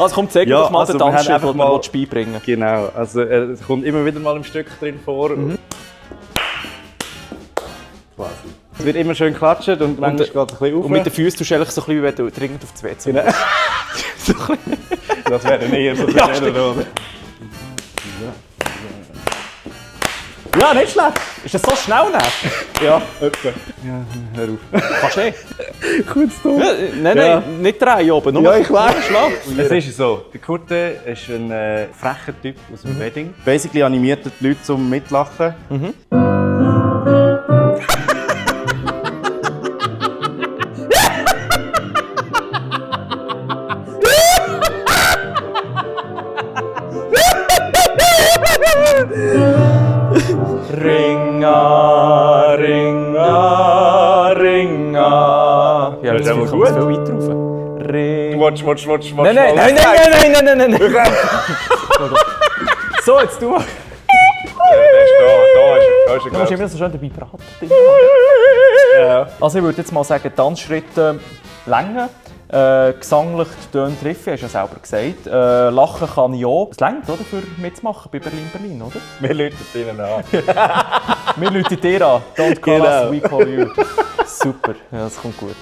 Also komm, zeig mir Ja, doch mal also den wir haben Tanzschritt, einfach den mal- du beibringen willst. Genau, also es kommt immer wieder mal im Stück drin vor. Quasi. Es wird immer schön geklatscht und manchmal geht es ein bisschen auf. Und mit den Füßen tust du eigentlich so ein bisschen, wie wenn du dringend auf das WC Genau. so ein bisschen. Das wäre eher so Ja, schnell, oder? Ja, nicht schlecht. Ist das so schnell? Ja, etwa. Ja, hör auf. Kannst du eh. Kurz da. Ja, nein, Ja. nein, nicht drehen oben. Nur Ja, ich weiß. Schlag. Es ist so, der Kurte ist ein frecher Typ aus dem Wedding. Basically animiert er die Leute zum Mitlachen. Ringa, Ringa, Ringa. Ja, Das ist aber kommt gut. viel weiter rauf. Watch. Nein, nein. So, jetzt du. Da ist er. Du musst immer so schön dabei braten. Ja. Also ich würde jetzt mal sagen, Tanzschritte Länge. Gesanglich tönt Triffi, hast du ja selber gesagt. Lachen kann ich auch. Es reicht, oder, für mitzumachen bei Berlin, oder? Wir läuten ihnen an. Wir läuten dir an. Don't call Genau. us, we call you. Super, ja, das kommt gut.